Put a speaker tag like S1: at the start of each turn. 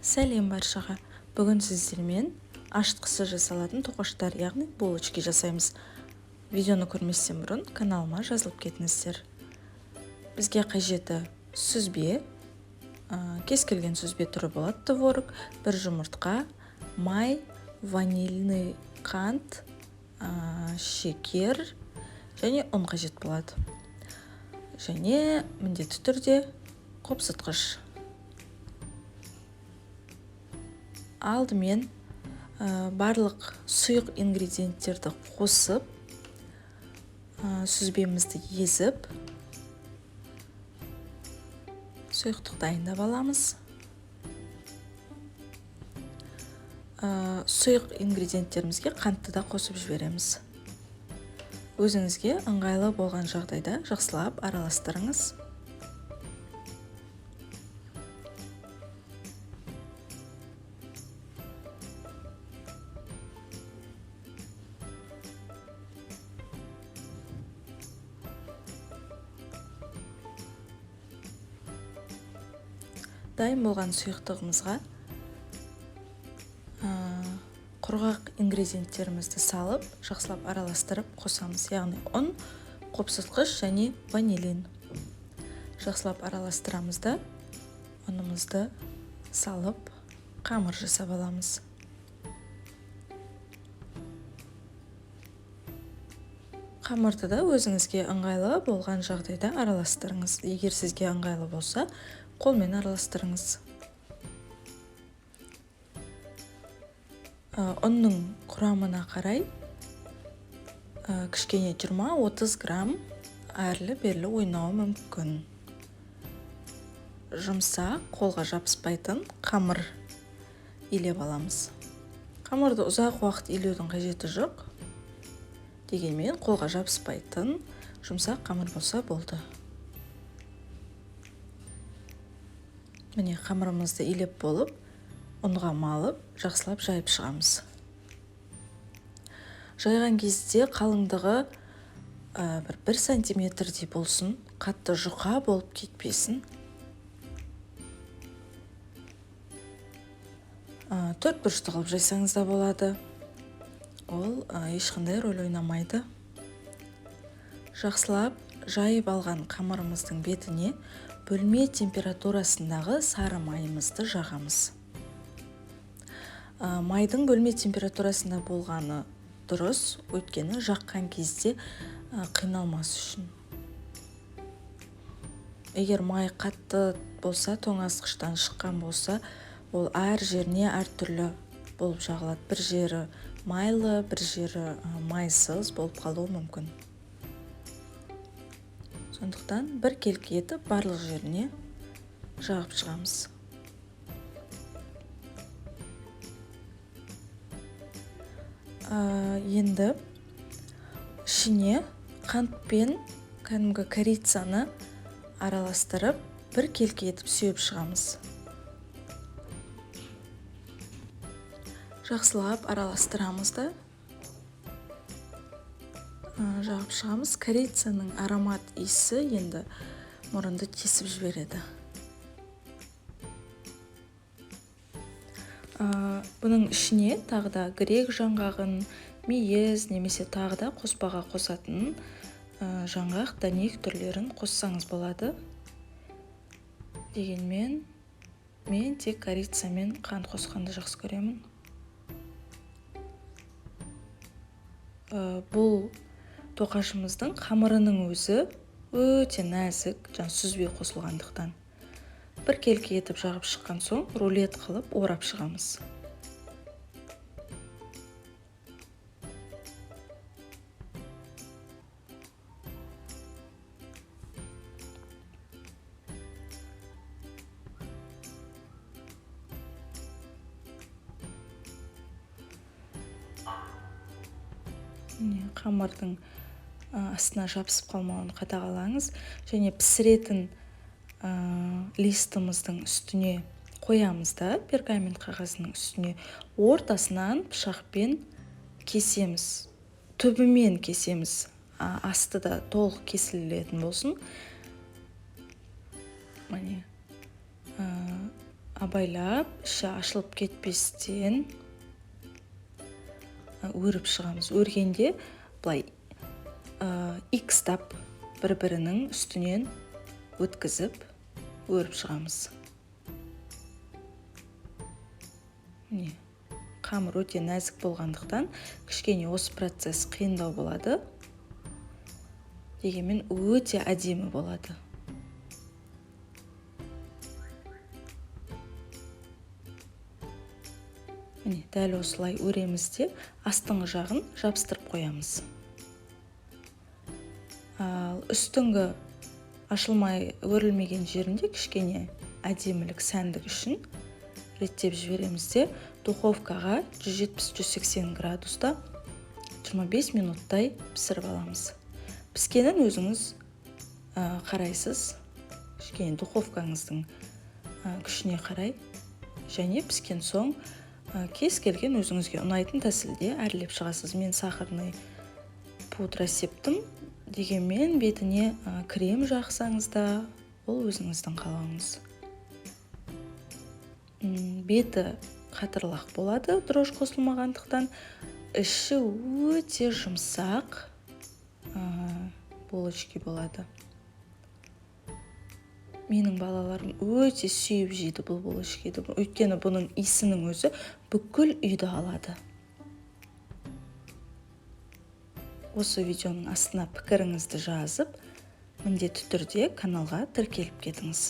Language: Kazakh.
S1: Сәлем баршаға! Бүгін сіздермен ашытқысы жасалатын тоқаштар, яғни булочки жасаймыз. Видеоны көрместен бұрын каналыма жазылып кетіңіздер. Бізге қажеті сүзбе, кез келген сүзбе түрі болады, творог, бір жұмыртқа, май, ванильный қант, шекер және ұн қажет болады. Және міндетті түрде қопсытқыш. Алдымен барлық сұйық ингредиенттерді қосып, сүзбемізді езіп, сұйықтық дайындап аламыз. Сұйық ингредиенттерімізге қантты да қосып жібереміз. Өзіңізге ыңғайлы болған жағдайда жақсылап араластырыңыз. Дайын болған сұйықтығымызға құрғақ ингредиенттерімізді салып, жақсылап араластырып қосамыз. Яғни ұн, қопсытқыш және ванилин. Жақсылап араластырамыз да, ұнымызды салып, қамыр жасап аламыз. Қамырды да өзіңізге ыңғайлы болған жағдайда араластырыңыз. Егер сізге ыңғайлы болса, қолмен араластырыңыз. Ұнның құрамына қарай кішкене 20-30 грамм әрлі-берлі ойнауы мүмкін. Жұмсақ, қолға жабыспайтын қамыр илеп аламыз. Қамырды ұзақ уақыт илеудің қажеті жоқ. Дегенмен қолға жабыспайтын жұмсақ қамыр болса болды. Міне, қамырымызды илеп болып, ұнға малып, жақсылап жайып шығамыз. Жайған кезде қалыңдығы бір сантиметрдей болсын, қатты жұқа болып кетпесін. Төрт бұрышты қылып жайсаңыз да болады. Ол ешқандай рөл ойнамайды. Жақсылап жайып алған қамырымыздың бетіне бөлме температурасындағы сары майымызды жағамыз. Майдың бөлме температурасында болғаны дұрыс, өйткені жаққан кезде қиналмас үшін. Егер май қатты болса, тоңазытқыштан шыққан болса, ол әр жеріне әртүрлі болып жағылады. Бір жері майлы, бір жері майсыз болып қалуы мүмкін. Сондықтан бір келкі етіп барлық жеріне жағып шығамыз. Енді ішіне қант пен кәдімгі корицаны араластырып, бір келкі етіп сүйіп шығамыз. Жақсылап араластырамыз да, жағып шығамыз. Корицаның аромат иісі енді мұрынды тесіп жібереді. Бұның ішіне тағы да грек жаңғағын, мейіз немесе тағы да қоспаға қосатын жаңғақ, дәнек түрлерін қоссаңыз болады. Дегенмен мен тек корица мен қант қосқанды жақсы көремін. Бұл тоқашымыздың қамырының өзі өте нәзік, жаңа сүзбе қосылғандықтан. Бір келкі етіп жағып шыққан соң рулет қылып орап шығамыз. Міне, қамырдың астына жабысып қалмауын қадағалаңыз. Және пісіретін листіміздің үстіне қоямыз да, пергамент қағазының үстіне ортасынан пышақпен кесеміз, түбімен кесеміз, асты да толық кесілетін болсын. Міне, Абайлап, іші ашылып кетпестен өріп шығамыз. Өргенде былай икстап бір-бірінің үстінен өткізіп өріп шығамыз. Міне, қамыр өте нәзік болғандықтан кішкене осы процесс қиындау болады. Дегенмен өте әдемі болады. Міне, дәл осылай өреміз де астыңғы жағын жабыстырып қоямыз. Ал үстіңгі ашылмай өрілмеген жерінде кішкене әдемілік, сәндік үшін реттеп жібереміз де духовкаға 170-180 градуста 25 минуттай пісіріп аламыз. Піскенін өзіңіз қарайсыз, кішкене духовкаңыздың күшіне қарай, және піскен соң кез келген өзіңізге ұнайтын тәсілде әрлеп шығасыз. Мен сахарный пудра септім, дегенмен бетіне крем жақсаңыз да, ол өзіңіздің қалауыңыз. Беті қатырлақ болады, дрожж қосылмағандықтан, іші өте жұмсақ булочки болады. Менің балаларым өте сүйіп жейді бұл булочкиді, өйткені бұның иісінің өзі бүкіл үйді алады. Осы видеоның астына пікіріңізді жазып, міндетті түрде каналға тіркеліп кетіңіз.